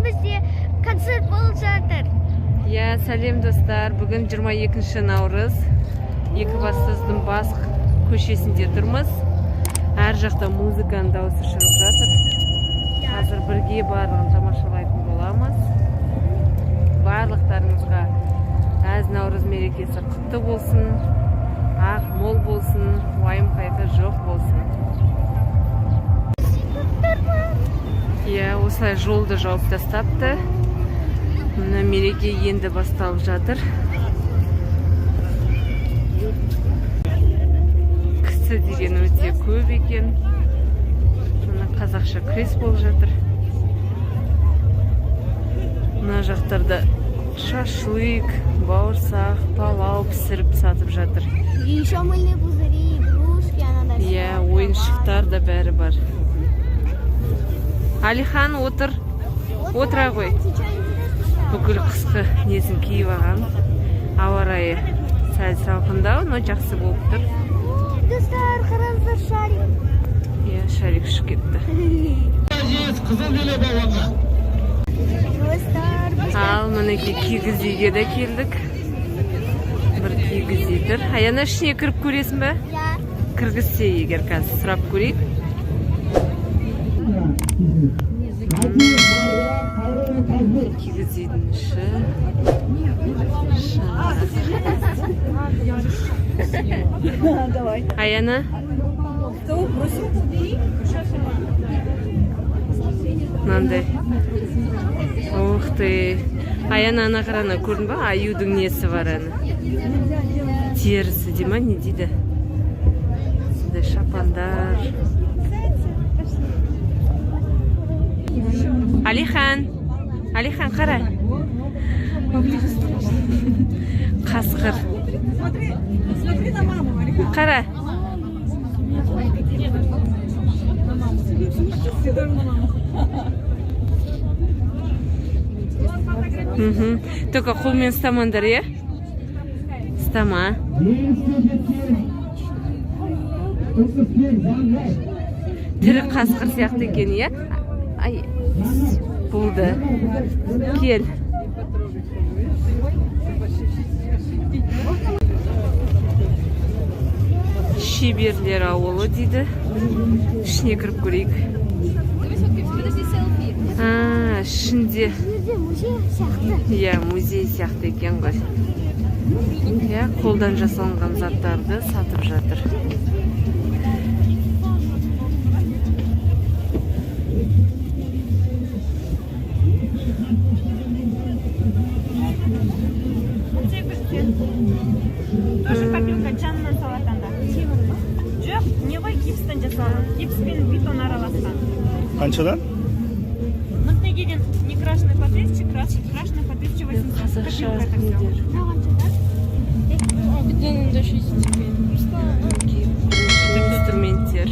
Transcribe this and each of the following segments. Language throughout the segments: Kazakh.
Бізде концерт болып жатыр. Иә, сәлем, достар! Бүгін 22 наурыз. Екібастұздың бас көшесінде тұрмыз. Әр жақта музыканың дауысы шығып жатыр. Қазір бірге барлығын тамашалайтын боламыз. Барлықтарыңызға әз Наурыз мерекесі құтты болсын, ақ мол болсын, уайым қайғы жоқ болсын. Иә, осылай жолды жауып тастапты. Мына мереке енді басталып жатыр. Кісі деген өте көп екен. Мына қазақша күрес болып жатыр. Мына жақтарда шашлык, бауырсақ, палау пісіріп сатып жатыр. И еще мыльные пузыри, игрушки, анандай. Иә, ойыншықтар да бәрі бар. Алихан, отыр, отыра ғой. Бүкіл қысқы несін киіп алған. Ауа райы сәл салқындау, но жақсы болып тұр. Достар, қараңыздар, шарик. Иә, шарик ұшып кетті. Қызыл билеп алғанға. Достар, біз Ал мінекей, кигіз үйге де келдік. Бір кигіз үй тұр. Аяна, ішіне кіріп көресің бе? Иә. Кіргізсе егер, қазір сұрап көрейік. Кигіз үйдің іші. Шаңырақ. Аяна. Мынандай. Ух ты! Аяна, ана қара, ана көрдің ба? Аюдың несі бар ана. Терісі дей ма, не дейді? Сондай шапандар. Алихан, Алихан, қара. Қасқыр. Қара. Только қолмен ұстамаңдар, иә? Ұстама. Тірі қасқыр сияқты екен, иә? Ай, болды. Кел. Шеберлер ауылы дейді. Ішіне кіріп көрейік. А, ішінде. Жерде музей сияқты. Иә, музей сияқты екен ғой. Иә, қолдан жасалынған заттарды сатып жатыр. Тоже копилка жанынан салады анда. Жоқ, не ғой, гипстен жасалған. Гипс пен бетон араласқан. Қаншадан? 1000 теңгеден не крашеный по 1000, крашеный по 1800. Қазақша Копилка это всё. нелер. Инструменттер.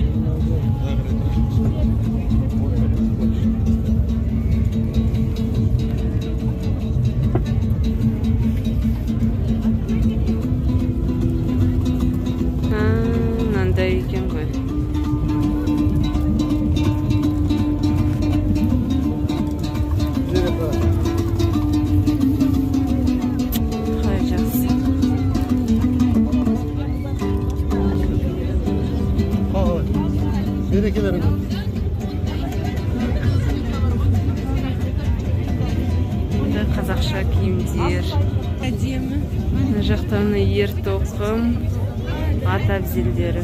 А, мынандай екен ғой. Қалай жақсы. Берекелер. Мында қазақша киімдер. Әдемі. Мына жақта мына ер тоқым, ат әбзелдері.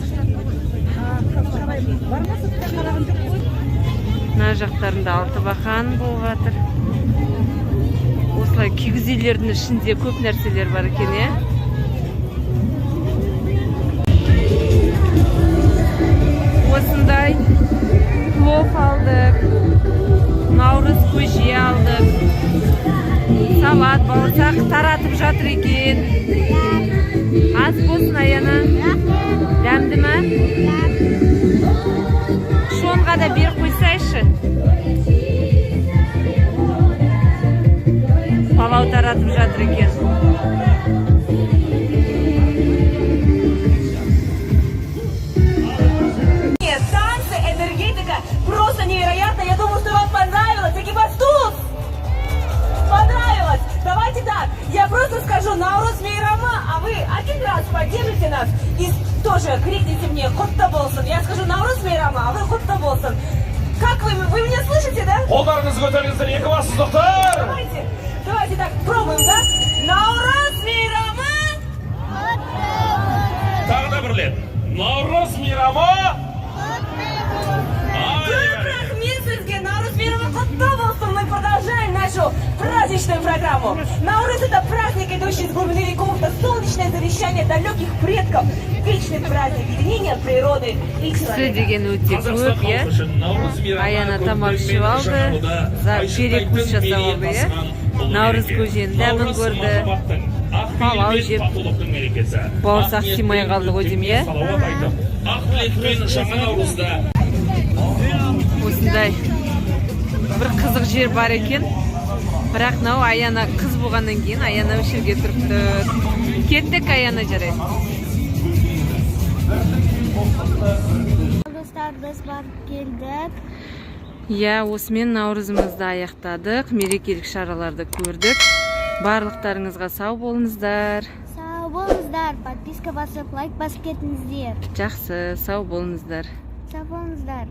Мына жақтарында алтыбақан болып жатыр. Осылай кигіз үйлердің ішінде көп нәрселер бар екен, иә? Осындай плов алдық, наурыз көже алдық, салат, бауырсақ таратып жатыр екен. Ас болсын, Аяна! Дәмді ма? Шонға да беріп қойсайшы. Палау таратып жатыр екен. Нет, танцы, энергетика просто невероятно. Я думаю, что вам понравилось. Экибастуз! вы один раз поддержите нас и тоже крикните мне «Құтты болсын». Я скажу «Наурыз мейрамы», а вы «Құтты болсын». Как вы, вы меня слышите, да? Қолдарыңызды көтеріңіздер, екібастұздықтар! Давайте, давайте так пробуем, да? Наурыз мейрамы! Тағы да бір рет. Наурыз мейрамы! Ай, Көп рахмет сізге! Наурыз мейрамы құтты болсын! Мы продолжаем нашу праздничную программу. Наурыз – это праздник, идущий из глубины веков. Это солнечное завещание далеких предков. Вечный праздник единения природы и Кісі человека. Деген өте Қазақстан көп, иә. халқы үшін Наурыз мейрамы Аяна тамақ көктем ішіп мен алды, жаңаруды перекус айшықтайтын жасап мерей алды, иә. тасыған ұлы Наурыз мереке. көженің дәмін Наурыз көрді. махаббаттың, ақ Палау пейіл пен жеп, татулықтың мерекесі. бауырсақ Ақ сыймай ниетпен қалды ғой деймін, иә? өткенге салауат айтып, ақ тілекпен жаңа наурызда Осындай бір қызық жер бар екен, бірақ мынау Аяна қыз болғаннан кейін Аяна осы жерге тұрып тұр. Кеттік, Аяна, жарайды. Достар, біз барып келдік. Иә, осымен наурызымызды аяқтадық, мерекелік шараларды көрдік. Барлықтарыңызға сау болыңыздар. Сау болыңыздар. Подписка басып, лайк басып кетіңіздер. Жақсы, сау болыңыздар. Сау болыңыздар.